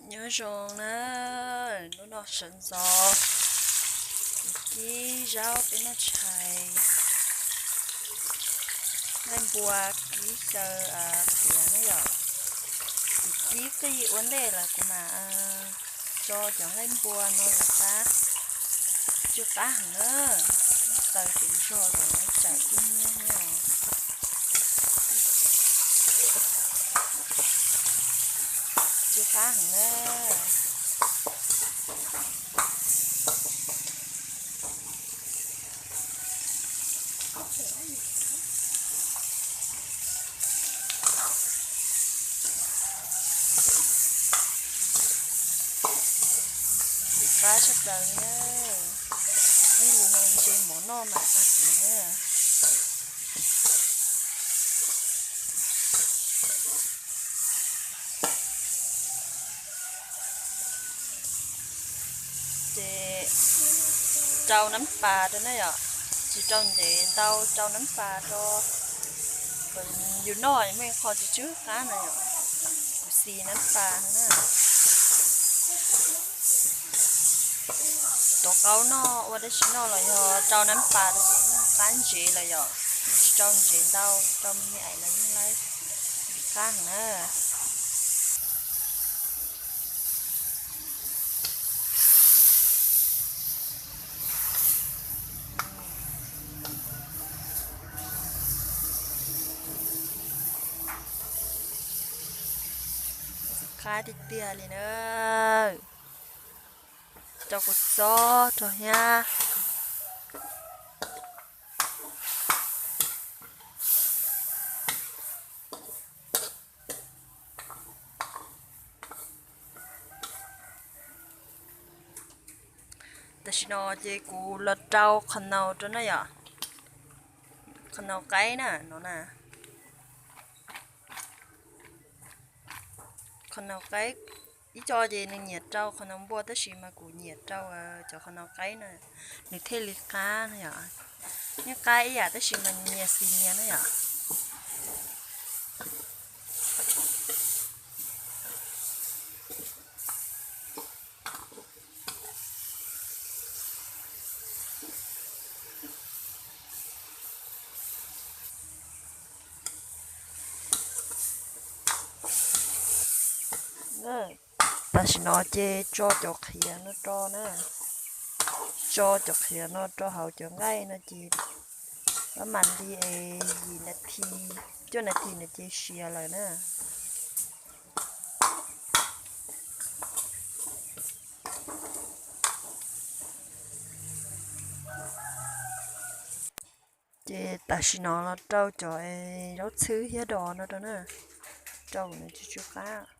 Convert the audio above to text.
Nyob zoo na, hnub no sawv ntxov kuv kib zaub peb noj tshais, nqaij npua kib xyaw tiav ne yom. Kuv kib qij ua ntej lawm kuv mam tso cov nqaij npua no los qab. Tsw qab heev na, taws tus zog los tsam kub hnyiab thiab os. Tsw qab heev na. Qab tshaj plaws na, ib li no ntshe mov noj mas qab heev na. Ces rau nab pas rau na yom, tsis rau ntev ntau, rau nab pas rau, yus noj muaj qho tsw tsw qab na yom, kuv xis nab pas na. Tuav qaub noj ua dab tsi noj los yog rau nab pas rau ces yeej qab ntsev lawm yom, tsis rau ntsev ntau, rau me me ais los yeej laib qab heev na. Qab tiag tiag li na. Rau kua txob rau thiab. Tam sim no ces kuv los rau qhov naus rau na yom. Qhov naus qaib na no na. Qhov naus qaib, ib co ces nws nyiam rau qhov naus npua tab sis mas kuv nyiam rau cov qhov naus qaib na, nws thiaj li qab na yom. Nws qab ib yam tab sis mas nyias xis nyias na yom. Tam sim no ces tso cov qhiav no rau na, tso cov qhiav no rau hauv cov nqaij no ces pab mam nti es yim nas this, cuaj nas this no ces siav lawm na. Ces tam sim no los rau cov zaub txhwb thiab dos no rau na, rau kom nws tsw tsw qab.